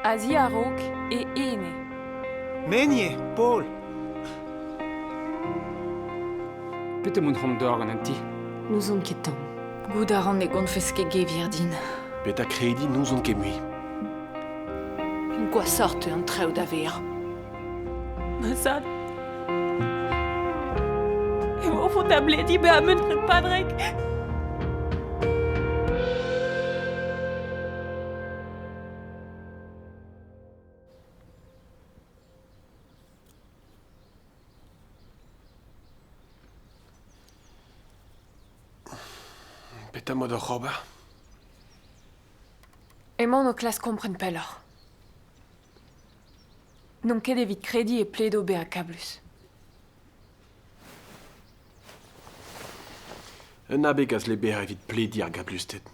A-ziaraok e ene. Menier, Paul. Petra emaon c'hoant d'ober gant an ti? N'ouzon ket tamm. Goût a ran ne gontfes ket gevier din. Petra krediñ n'ouzon ket mui. Gwashoc'h teu an traoù da vezañ. Ma zad. Emañ o vont da blediñ bezañ muntret Padraig. Petra emañ oc'h ober? Emaon o klask kompren pelloc'h. N'on ket evit krediñ e pledo bezañ kablus. Un abeg a zle bezañ evit plediñ ar gablusted.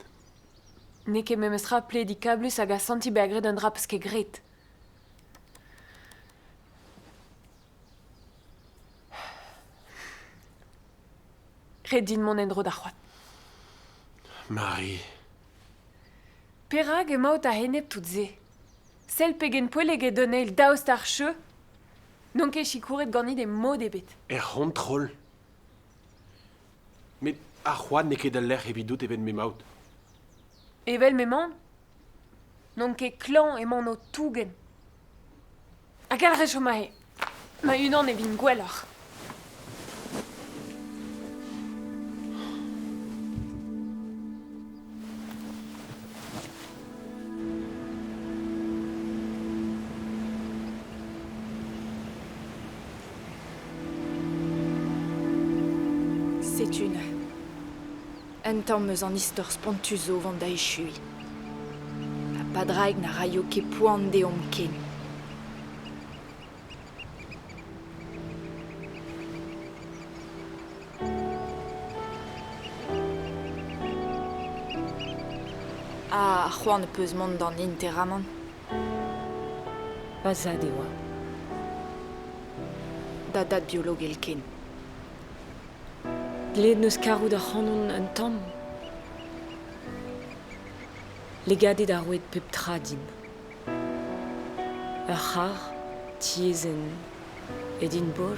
N'eo ket memes tra plediñ kablus hag asantiñ bezañ graet un dra 'peus ket graet. Ret din mont en-dro d'ar c'hoad. Marie. Perak emaout a-enep tout se? Sell pegen poellek eo d'un eil daoust ar cheu? N'on ket sikouret ganit e mod ebet. Er c'hontrol. Met ar c'hoad n'eo ket al lec'h evidout evel m'emaout. Evel m'emaon? N'on ket klañv emaon o tougen. Hag ar re chom aze. Ma-unan e vin gwelloc'h. Setu neuze. Un tamm eus an istor spontus zo vont da echuiñ. Ha Padraig na raio ket poan deomp ken. Ha c'hoant 'peus mont d'an interamant? Va zad e oa. Da dad biologel ken. Dleet 'neus karout ac'hanon un tamm. Legadet a roet pep tra din. Ur c'harr, tiez en Edinburgh,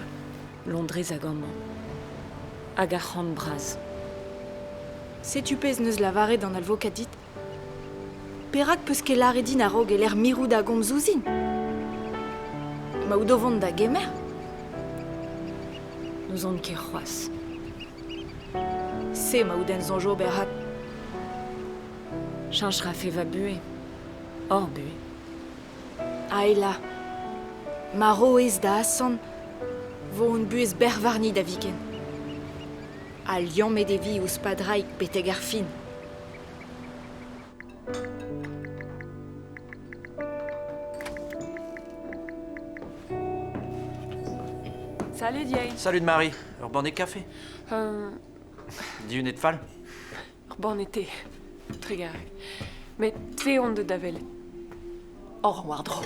Londrez hag amañ. Hag arc'hant bras. Setu pezh 'neus lavaret an alvokad dit. Perak 'peus ket lâret din a-raok e-lec'h mirout a gomz ouzhin? Emaout o vont da gemer? N'ouzon ket c'hoazh. Se emaout en soñj ober ha... Cheñch 'rafe va buhez. Hor buhez. Aela, ma roez da asant, 'vo hon buhez berr warni da viken. Ha liammet e vi ouzh Padraig betek ar fin. Salut Yael. Salut Marie, ur banne kafe Dihunet fall Ur banne te, trugarez. Met te on deut da welet. Oc'h war-dro.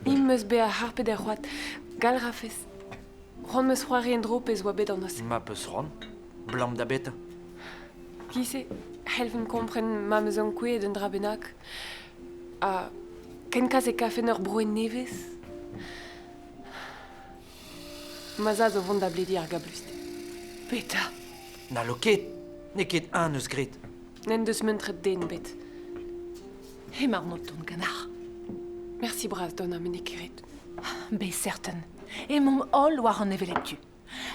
Int 'meus bezañ harpet er c'hoad. Gall 'rafes. C'hoant 'meus c'hoari en-dro pezh 'oa bet an noz. Ma 'peus c'hoant, 'blam da beta. Ki-se, c'hellfen kompren ma 'meus ankouaet un dra bennak. Ha kenkas e kafen ur brouenn nevez. Ma zad zo vont da blediñ ar gablusted. Petra? N'hallo ket. N'eo ket eñ 'neus graet. N'en deus muntret den ebet. Emaon o tont ganeoc'h. Mersi bras, Donna, met n'eo ket ret. Bez certain. Emaomp holl war an hevelep tu.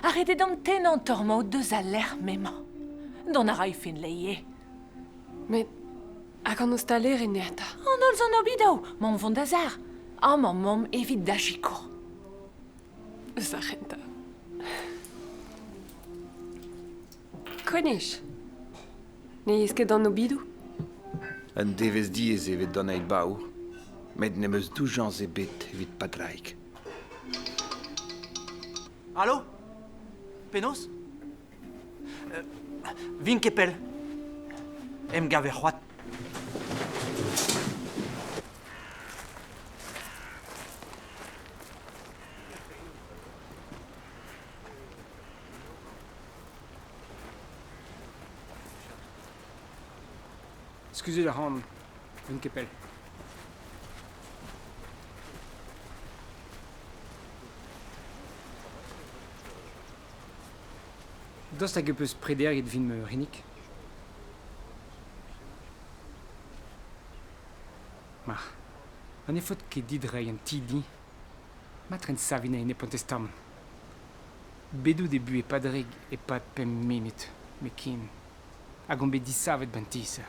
Ha ret eo d'an tennañ tormaod deus al lec'h m'emañ. Dont a ray Finlay ivez. Met hag an ostaleri neta? An holl zo 'n obidoù, 'maomp 'vont da zar. Amañ 'maomp evit da sikour. Eus ar c'hentañ. Koenich, ne yez ket d'an obidoù? Un devezh diaes eo evit d'an eil baour, met n'em eus doujañs ebet evit Padraig. Alo Penaos Vin ket pell. Emgav er c'hoad. Skuzit ac'hanon, n'on ket pell. Daoust hag e peus prederiet evit ma c'hinnig ? Ma, ma ne faot ket dit reiñ an ti din, matren savin a-enep an testamant. Bet out e buhez Padrig e-pad pemp munut, met ken, hag on bet disavet 'ba'n ti-se.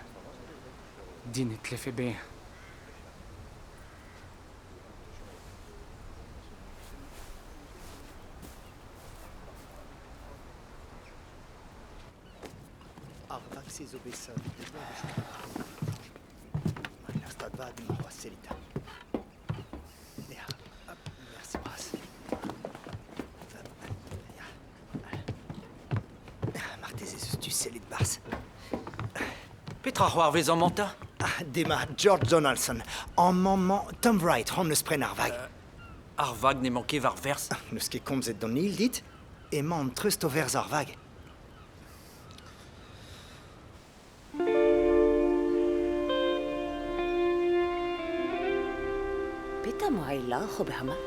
Din e tlefe bezañ. Ar vag-se zo bet savet da bloavezhioù Er stad vat emañ c'hoazh, sellit. Ya, hop, mersi bras. Ya. Marteze ez eus tu sellit 'barzh. Petra c'hoarvez amañ 'ta? Ah, demat, George Donaldson. Amañ 'mañ Tom Wright, hon eus pren ar vag. Ar vag n'emañ ket war verzh. N'eus ket komzet d'an hil dit? Emañ an treust o verzh ar vag. Petra 'moa Ayla oc'h ober amañ?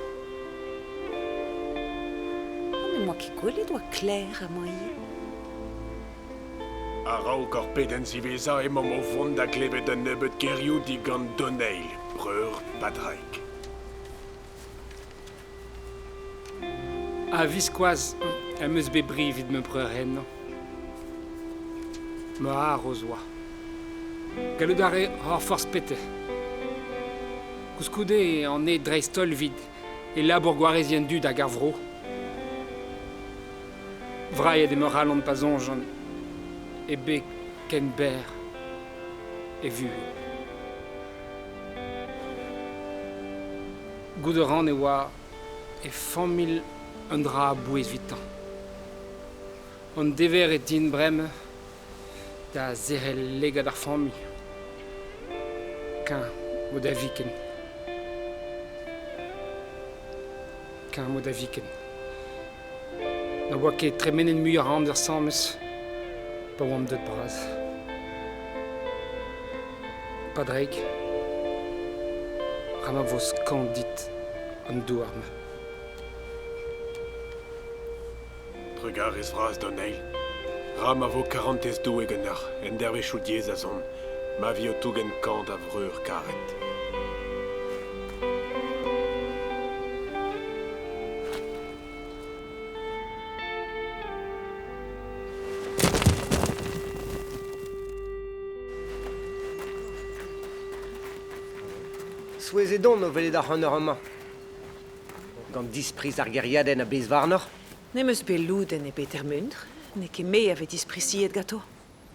Ha n'em boa ket gwelet 'oa Claire amañ ivez. A-raok hor pedenn ziwezhañ emaomp o vont da glevet un nebeud gerioù digant Doneil, breur Padraig. A-viskoazh em eus bet bri evit ma breur henañ. Ma haroz 'oa. Gallout a rae hor forzh pete. Koulskoude an eo dreist-holl evit e labour gwareziñ an dud hag ar vro. Vrailhet eo ma c'halon pa soñjan eo bet ken berr e vuhez. Gouzout a ran e oa e familh un dra a-bouez evitañ. An dever eo din bremañ da zerc'hel legad ar familh. Keñv vo da viken. Keñv vo da viken. Na oa ket tremenet muioc'h a amzer asambles pa oamp deuet bras. Padraig, ra ma vo skañv dit an douar-mañ. Trugarez vras d'an eil. Ra ma vo karantez Doue ganeoc'h en dervezhioù diaes a zont, ma vi o tougen kañv da vreur karet. Souezhet on o welet ac'hanoc'h amañ. Gant dispriz ar gêriadenn a-bezh warnoc'h. N'em eus bet lodenn ebet er muntr, n'eo ket me a vez dispriziet ganto.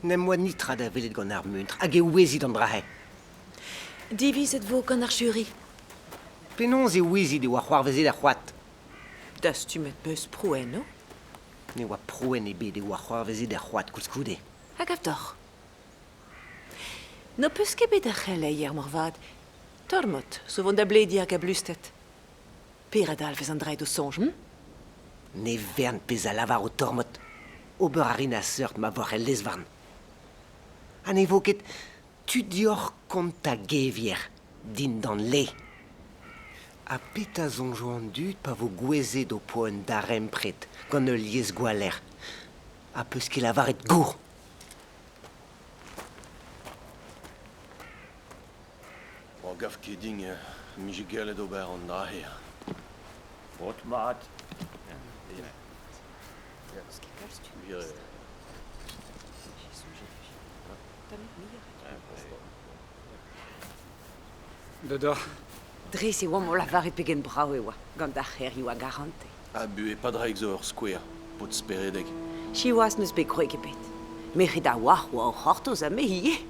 N'em boa netra da welet gant ar muntr hag e ouezit an dra-se. Divizet 'vo gant ar juri. Penaos e ouezit e oa c'hoarvezet ar c'hoad? Dastumet 'peus prouennoù? Ne oa prouenn ebet e oa c'hoarvezet er c'hoad koulskoude. A gav deoc'h? N'ho peus ket bet ar c'heleier moarvat. Tormod zo vont da blediñ ar gablusted. Perak dalvez an dra d'ho soñj, hm? Ne vern pezh a lavaro Tormod. Ober a rin a-seurt ma voc'h el lez-varn. Ha ne vo ket tu deoc'h kontañ gevier dindan le. Ha petra soñjo an dud pa vo gouezet ho po un darempred gant ul liesgwaller ha 'peus ket lavaret gour? Oh, gav ket din 'mije gellet ober an dra-se. Paotr mat. Deoc'h. Dres e oamp o lavaret pegen brav e oa, gant ar c'hêrioù a garante. Ha buhez Padraig zo ur skouer, paotr speredek. Siwazh n'eus bet gwreg ebet. Merc'hed a-walc'h oa o c'hortoz ha me ivez.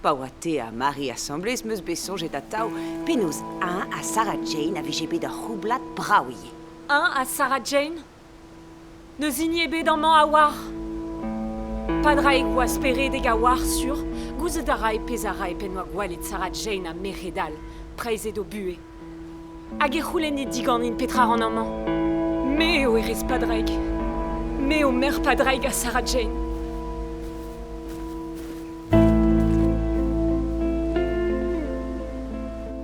Pa oa te ha Mari asambles 'm eus bet soñjet atav penaos eñ ha Sarah Jane a vije bet ur c'houblad brav ivez. Eñ ha Sarah Jane? N'eus hini ebet amañ a oar. Padraig oa speredek a-walc'h sur, gouzout a rae pezh a rae p'en doa gwelet Sarah Jane ha merc'hed all, preizhet o buhez. Hag e c'houlennit diganin petra 'ran amañ. Me eo erez Padraig. Me eo merc'h Padraig ha Sarah Jane.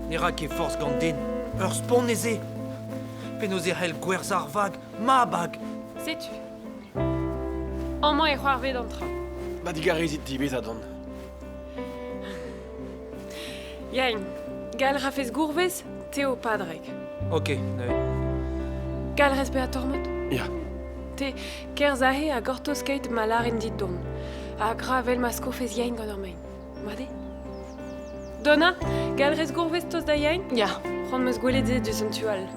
Ne ra ket forzh gant den. Ur spont ez eo. Penaos e c'hell gwerzhañ ar vag ma bag. Setu. Amañ e c'hoarvez an traoù. Ma digarezit diwezhat on. Yain, gall rafez gourvez, te eo Padraig. Ok, neuze. Gall rez bezañ tormod? Ya. Te, kerzh aze ha gortoz keit ma lârin dit dont. Ha gra 'vel ma skofez Yain gant ur maen. Mat eo? Donna, gall rez gourvez tost da Yain? Ya. C'hoant 'm eus gwelet se deus an tu all.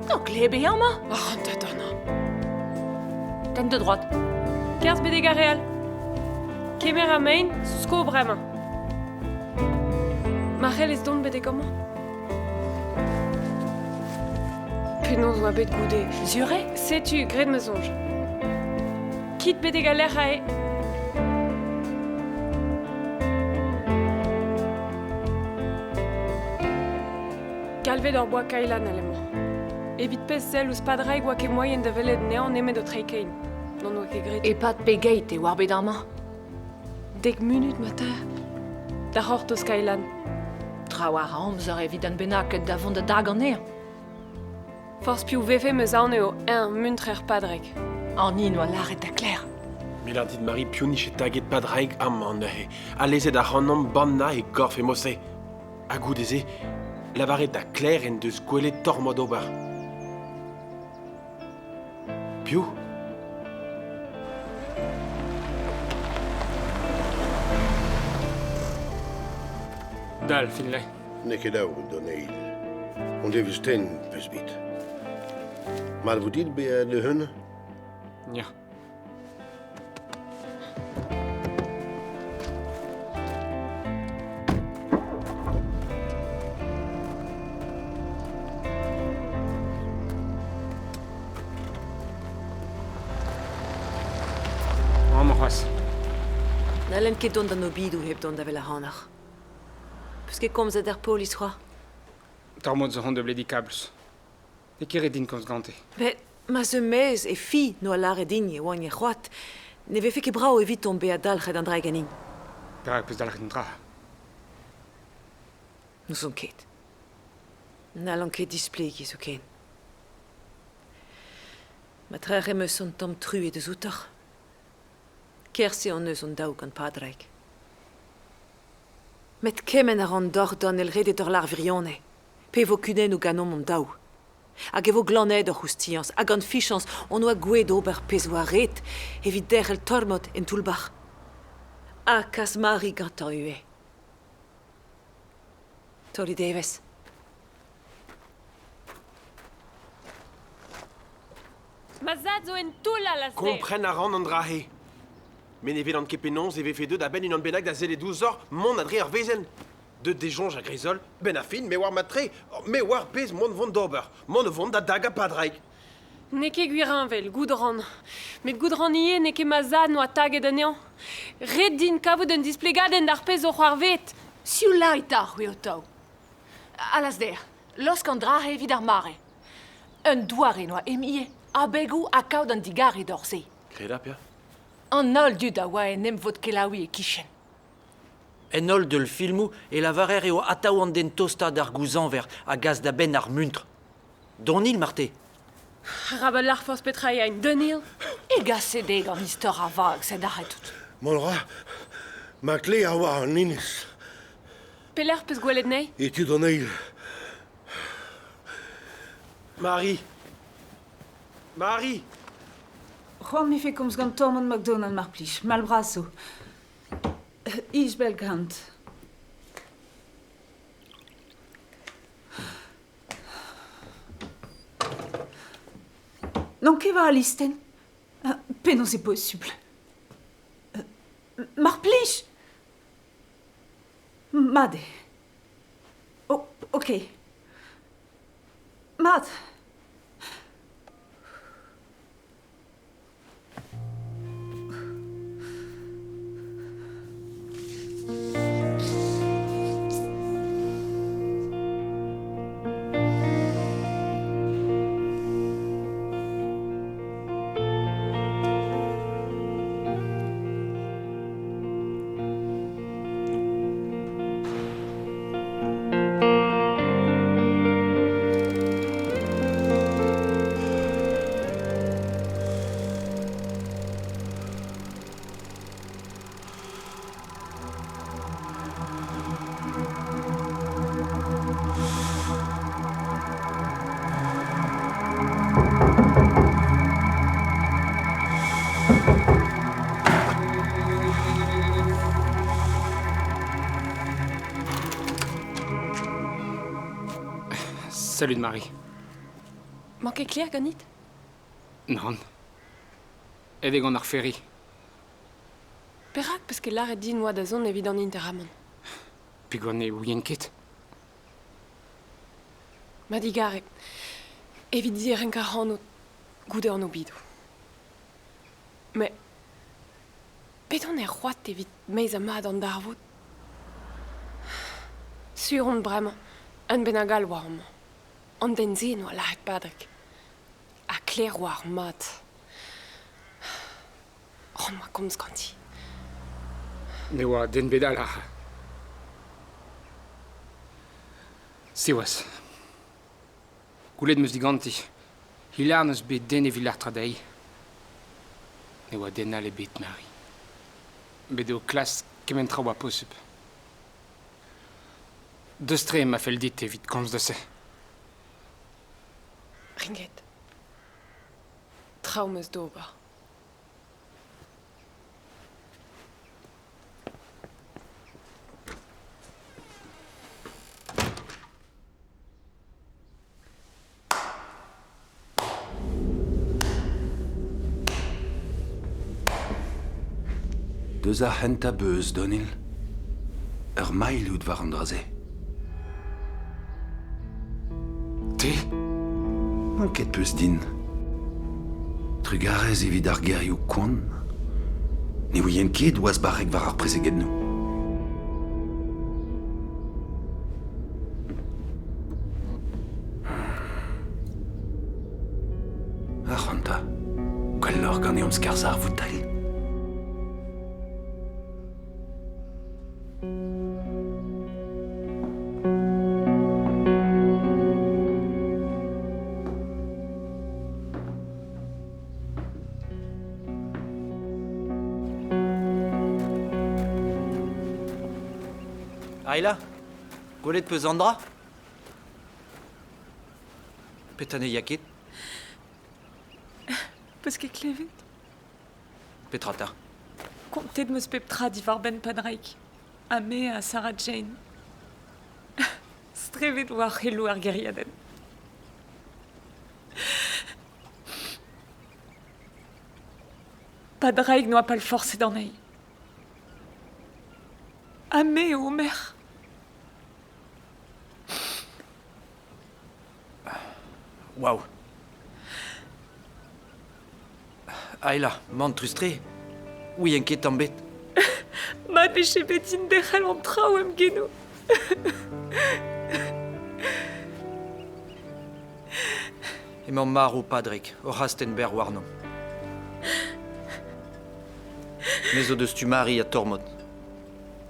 No, gleb eo amañ. Ac'hanta, Donna. Tenn da droad. Kerzh betek ar re all. Kemer ar maen, sko bremañ. Ma c'hellez dont betek amañ? Penaos oa bet goude? Sur eo? Setu, graet ma soñj. Kit betek al lec'h aze. Galvet hor boa Kailan alemañ. Evit pezh sell ouzh Padraig oa ket moaien da welet anezhañ nemet o treiñ kein. N'hon oa ket graet. E-pad pegeit e oar bet amañ? 10 munut mater. Da c'hortoz Kailan. Trawalc'h a amzer evit un bennaket da vont da dag anezhañ. Forzh piv 'vefe 'm eus aon eo eñ muntrer Padraig. An hini 'noa lâret da Claire. Me 'lar dit Mari piv 'nije taget Padraig amañ neuze ha lezet ac'hanomp bannañ e gorf e mod-se. Ha goude-se, lavaret da Claire en deus gwelet tormod ober. Piv? Dal, Finlay. N'eo ket dav d'an eil. On deveus tenn peus bet. Mat vo dit bezañ da-un? Ya. Amañ c'hoazh. N'hallen ket dont d'an obidoù hep dont da wel ac'hanoc'h. Peus ket komzet d'ar polis c'hoazh? Tormod zo c'hoant da blediñ kablus. N'eo ket ret din komz gante. Met ma zeu maez e fi 'noa lâret din e oan er c'hoad, ne vefe ket brav eviton bezañ dalc'het an dra ganin. Perak 'peus dalc'het an dra? N'ouzon ket. N'hallan ket displegiñ zoken. Ma trec'h em eus an tamm truez deus outoc'h. Kerse hon eus hon daou gant Padraig. Met kement a ran deoc'h d'an eil redet ur lar wirionez, pe e vo kudennoù ganeomp hon-daou. Hag e vo glanaet hor c'houstiañs ha gant fichañs hon oa gouest d'ober pezh oa ret evit derc'hel tormod en toull-bac'h. Ha kas Mari gantañ ivez. Taolit evezh. Ma zad zo en toull a las Kompren a ran an dra-se. Met ne welan ket penaos e vefe deuet a-benn unan bennak da sellet ouzhoc'h mont a-dre ar wezenn. Deut d'e soñj a-greiz-holl, 'benn ar fin me oar mat-tre, me oar pezh mont vont d'ober, mont o vont da dagañ Padraig. N'eo ket gwirheñvel, goût 'ran. Met goût 'ran ivez n'eo ket ma zad 'noa taget anezhañ. Ret din kavout un displegadenn d'ar pezh zo c'hoarvezet. Sioulait 'ta, c'hwi ho-taou. Alasdair, laosk an dra-se evit ar mare. Un doare 'noa Emi ivez, abegoù ha kaout an digarez d'hor se. Kredapl, ya. An holl dud a oa en emvod-kelaouiñ e-kichen. En holl deulfilmoù e lavarer eo atav an den tostañ d'ar gouzañver a gas da benn ar muntr. Donil marte. Arabat lâr forzh petra eo ein Dunhill. E gase dezhe gant istor ar vag, sed aze tout. Mont a ra ma kle a oa an enez. Pelec'h 'peus gwelet anezhi? E tu d'an eil. Mari Mari C'hoant 'mefe komz gant Tormod MacDonald mar plij, mall bras zo. Isabel Grant. N'on ket war al listenn. Penaos eo posupl? Mar plij! Mat eo. Oh, ok. Mat. Salud, Mari. Mañ ket klêr ganit? Nann. Aet eo gant ar ferry. Perak 'peus ket lâret din 'oa da zont evit an interamant? Peogwir ne ouien ket. Ma digarez, evit direnkañ ac'hanout goude an obidoù. Met bet on er c'hoad evit meizañ mat an darvoud. Sur on bremañ, un bennak all 'oa amañ. An den-se 'noa lâret Padrig. Ha Claire 'oa ar mat. C'hoant 'oa komz ganti. Ne oa den bet all aze. Siwazh. Goulennet 'm eus diganti. Hilar n'eus bet den evit lâr tra dezhi. Ne oa den all ebet, Mari. Bet eo klask kement tra 'oa posupl. Deus-tre ma fell dit evit komz deus se. Ringet. Traoù 'm eus d'ober. Deus ar c'hentañ beuz, Donil. Ur mailh out war an dra-se. Te? Manket 'peus din. Trugarez evit ar gerioù koant. Ne ouien ket oas barrek war ar prezegennoù. Ac'hanta, gwelloc'h ganeomp skarzhañ ar voutailh. Ayla, gwelet 'peus an dra? Petra ne ya ket? Peus ket klevet? Petra 'ta? Kontet 'm eus pep tra diwar-benn Padraig. Ha me ha Sarah Jane. Strevet 'oa ar c'heloù er gêriadenn. Padraig n'oa palforset anezhi. Ha me eo merc'h. Waou. Ayla, mantrus-tre. Ouien ket tamm bet. Mat 'vije bet din derc'hel an traoù em genoù. Emañ marv Padrig oc'h astenn berr warnañ. Me zo deus tu Mari ha Tormod.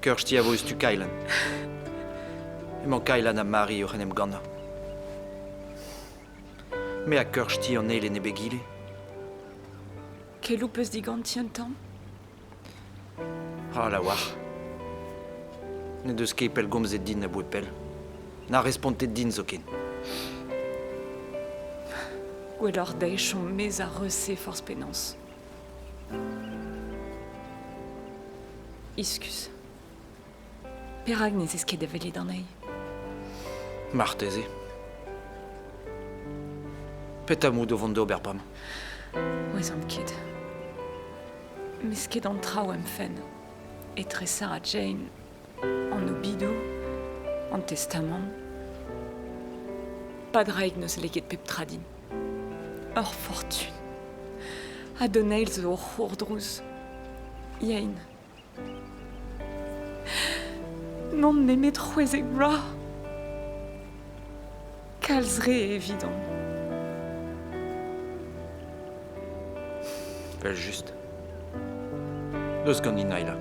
Kirsty a vo eus tu Kailan. Emañ Kailan ha Mari oc'h en em gannañ. Me ha Kirsty an eil enep egile. Keloù 'peus diganti un tamm? Ah, la oar. N'he deus ket pellgomzet din aboe pell. Na respontet din zoken. Gwelloc'h dezhi chom maez ar reuz-se forzh penaos. Iskus. Perak n'ez ez ket da welet anezhi? Marteze. Petra 'mout o vont d'ober bremañ? Ouezan ket. Mes ket an traoù em fenn. Etre Sarah Jane, an obidoù, an testamant. Padraig n'eus leket pep tra din. Ur fortun. Ha Doneil zo o c'hourdrouz. Yein. N'on nemet 16 vloaz. Kalz re evidon. Evel-just. Deus ganin, Naila.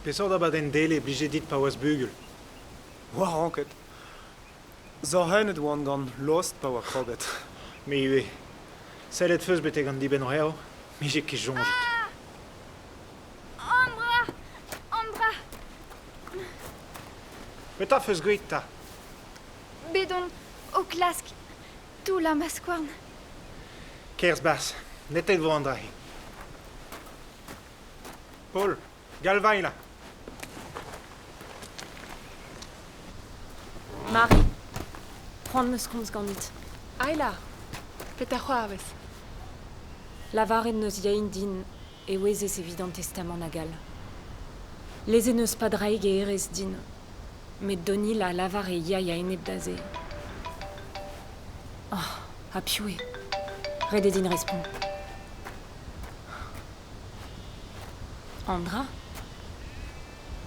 Peseurt abadenn dele 'blije dit pa oas bugel? Oa ranket. Sorc'hennet oan gant Lost pa oa kroget. Me ivez. Sellet 'feus betek an dibenn-rev, 'mije ket soñjet. Andra! Andra! Petra 'feus graet 'ta? Bet on o klask toullañ ma skouarn. Kerzh 'barzh, netet 'vo an dra-se. Paul, galv-eñ la. Mari, c'hoant 'm eus komz ganit. Ayla, petra c'hoarvez? Lavaret 'neus Yein din e ouezez evit an testamant hag all. Lezet 'neus Padraig e hêrezh din, met Donil a lavar e yay a-enep da se. Oh, ha piv eo? Ret eo din respont. An dra?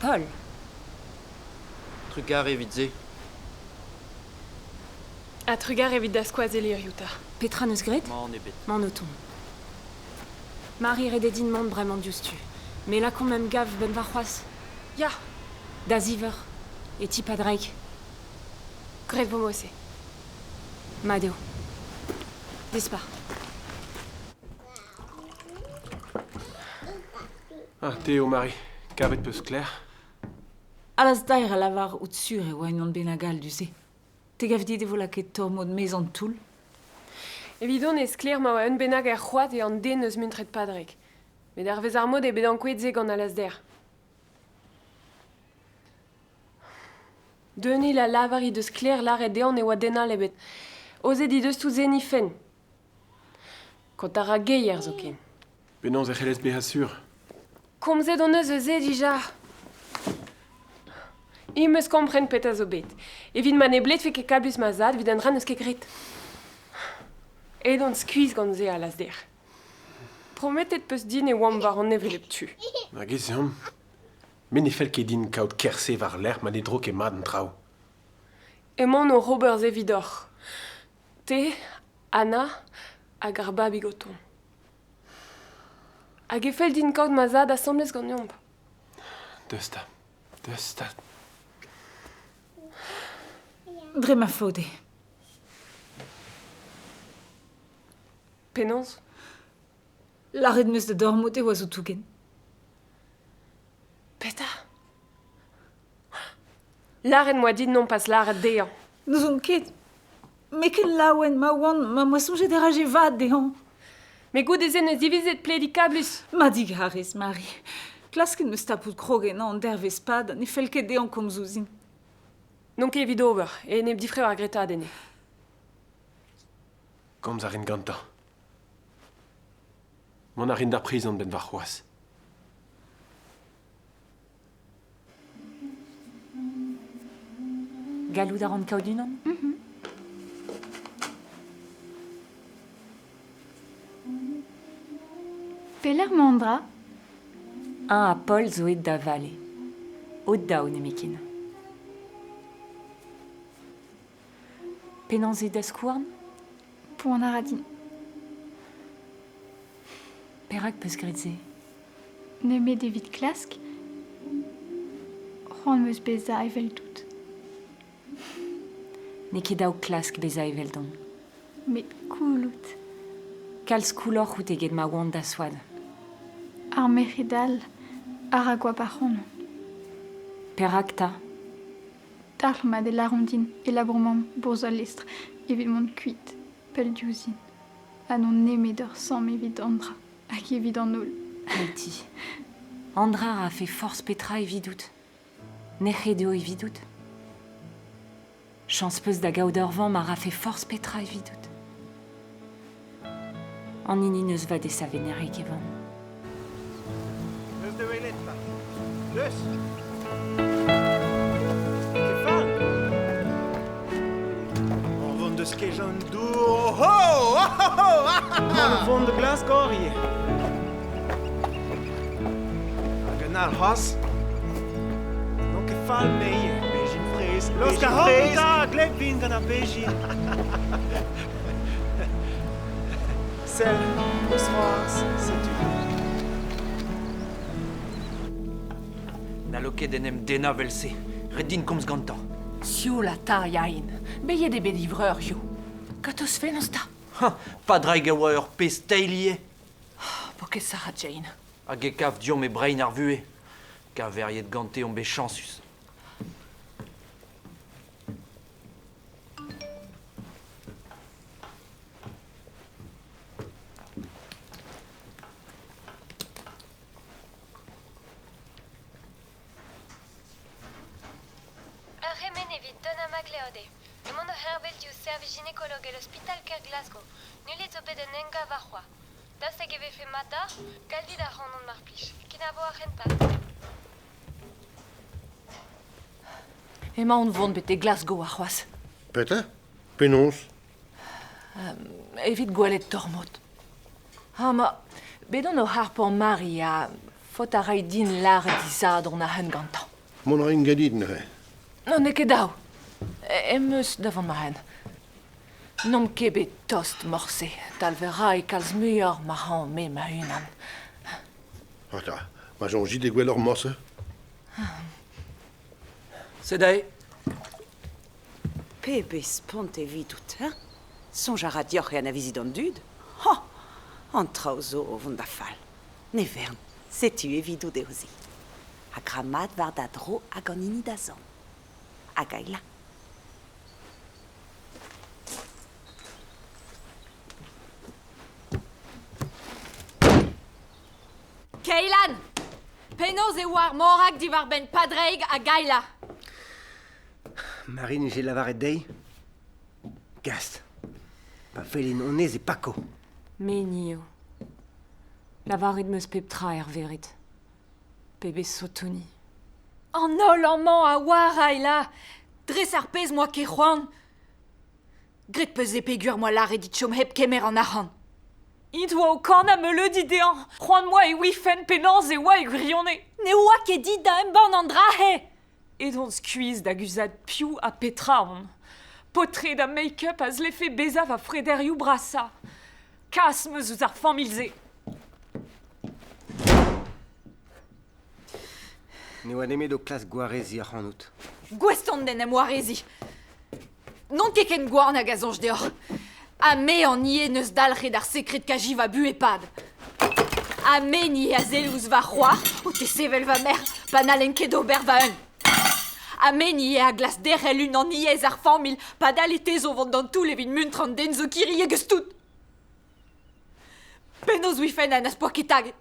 Paul! Trugarez evit se. Ha trugarez evit da skoazell hiziv 'ta. Petra 'neus graet? Mann ebet. Mann o tont. Mari ret eo din mont bremañ diouzhtu. Me lakaomp emgav 'benn warc'hoazh. Ya! Da ziv eur, e ti Padraig. Graet 'vo mod-se. Mat eo. Dispar. Ah, te eo Mari. Kavet 'peus Claire? Alasdair a lavar out sur e oa unan bennak all du-se. Te gav dit e vo lakaet tormod 'maez an toull? Evidon eo sklaer ma oa un bennak er c'hoad eo an den eus muntret Padrig. Met hervez ar mod eo bet ankouaet se gant Alasdair. Deunil a lavar he deus sklaer lâret dezhañ ne oa den all ebet. Aozet he deus tout se en he fenn. Kontañ a ra geier zoken. Penaos e c'hellez bezañ sur? Komzet hon eus eus se dija. Em eus kompren petra zo bet. Evit ma ne bledfe ket kablus ma zad evit an dra n'eus ket graet. Aet on skuizh gant se Alasdair. Prometet 'peus din e oamp war an hevelep tu. Hag ez eomp. Me ne fell ket din kaout kerse war-lerc'h ma ne dro ket mat an traoù. Emaon oc'h ober se evidoc'h. Te, Anna hag ar babig o tont. Hag e fell din kaout ma zad asambles ganeomp. Deus 'ta, deus 'ta. Dre ma faot eo. Penaos? Lâret 'm eus da Dormod e oas o tougen. Petra? Lâret 'moa dit nompas lâret dezhañ. N'ouzon ket. Met ken laouen ma oan ma 'moa soñjet e raje vad dezhañ. Met goude-se 'neus divizet plediñ kablus. Ma digarez, Mari. Klasket 'm eus tapout krog ennañ an dervezh-pad ha ne fell ket dezhañ komz ouzhin. N'on ket evit ober, enep difrae ar gretadenn eo. Komz a rin gantañ. Mont a rin d'ar prizon 'benn warc'hoazh. Gallout a ran kaout unan? Pelec'h emañ an dra? Eñ ha Paul zo aet da vale. O-daou nemetken. Penaos eo da skouarn? Poan a ra din. Perak 'peus graet se? Nemet evit klask. C'hoant 'm eus bezañ eveldout. N'eo ket dav klask bezañ eveldon. Met cool out. Kalz kouloc'h out eget ma oan da soad. Ar merc'hed all a ra goap ac'hanon. Perak 'ta? Dalc'hmat e lâront din e labour mamm bourzh al lestr evit mont kuit, pell diouzhin. Ha n'on nemet ur samm evit an dra hag evit an holl. Katie. An dra a rafe forzh petra evidout. Nec'het eo evidout. Chañs 'peus da gaout ur vamm a rafe forzh petra evidout. An hini 'neus va desavet ne ray ket van. Deus da welet 'ta. Deus. Ket fall. O vont deus kejañ an dour. Oh oh! Oh oh! Ah, ah, O vont da glask hor ivez. Hag un all c'hoazh. N'on ket fall me ivez. Bezhin fraezh. Laosk ac'hanon 'ta, gleb 'vin gant ar bezhin. Sell, eus c'hoazh, setu. N'hallo ket en em dennañ 'vel-se. Ret din komz gantañ. Sioul ata, Yain. Beilhet eo bet e vreur hiziv. Gatoz fenoz 'ta. Padraig a oa ur pezh teil ivez. Po ket Sarah Jane. Hag e kav deomp e brein ar vuhez. Keñveriet gante omp bet chañsus. Donna MacLeod eo. Emaon o c'hervel diouzh servij ginekologel ospital kêr Glasgow. Nullet zo bet un emgav warc'hoazh. Daoust hag e vefe mat deoc'h? Galvit ac'hanon mar plij. Kenavo ar c'hentañ. Emaon 'vont betek Glasgow warc'hoazh. Petra? Penaos? Evit gwelet Tormod. Ha ma, bet on o harpañ Mari ha faot a ray din lâret disadorn a-hent gantañ. Mont a rin ganit neuze. No, n'eo ket dav. Em eus da vont ma hent. N'omp ket bet tost morse. Talver 'ra e kalz muioc'h ma ran me ma-unan. Ata, ma soñjit eo gwelloc'h morse. Sed aze. Pebezh spont evidout, hein? Soñj a ra deoc'h e anavezit an dud? Ha! An traoù zo o vont da fall. Ne vern, setu evidout eo se. Ha gra mat war da dro hag an hini da zont. Hag Ayla. Keilan! Penaos e oar Morag diwar-benn Padraig hag Ayla? Marine j'ai lavaret dezhi. Gast. Pa felin honnezh e pako. Me 'ni eo. Lavaret 'm eus pep tra er vered. Pebezh sotoni. An holl amañ a oar Ayla. Dres ar pezh 'moa ket c'hoant. Graet 'peus se peogwir 'moa lâret dit chom hep kemer an arc'hant. Int oa o kanañ meuleudi dezhañ. C'hoant 'moa e ouifen penaos e oa e gwirionez. Ne oa ket dit da embann an dra-se! Edon skuizh da guzhat piv ha petra on. Paotred ha make-up a zlefe bezañ va frederioù brasañ. Kas 'm eus ouzh ar familh-se. Ne oa nemet o klask gwareziñ ac'hanout. Gouest on d'en em wareziñ. N'on ket ken gwan hag a soñj deoc'h. Ha me an ivez n'eus dalc'het ar sekred kaji va buhez-pad. Ha me 'ni a sell ouzh va c'hoar o tesevel va merc'h pa n'hallen ket ober va-un. Ha me 'ni a glask derc'hel unaniezh ar familh padal e tezo vont d'an toull evit muntrañ an den zo kiriek eus tout. Penaos 'ouifen ha n'az poa ket taget?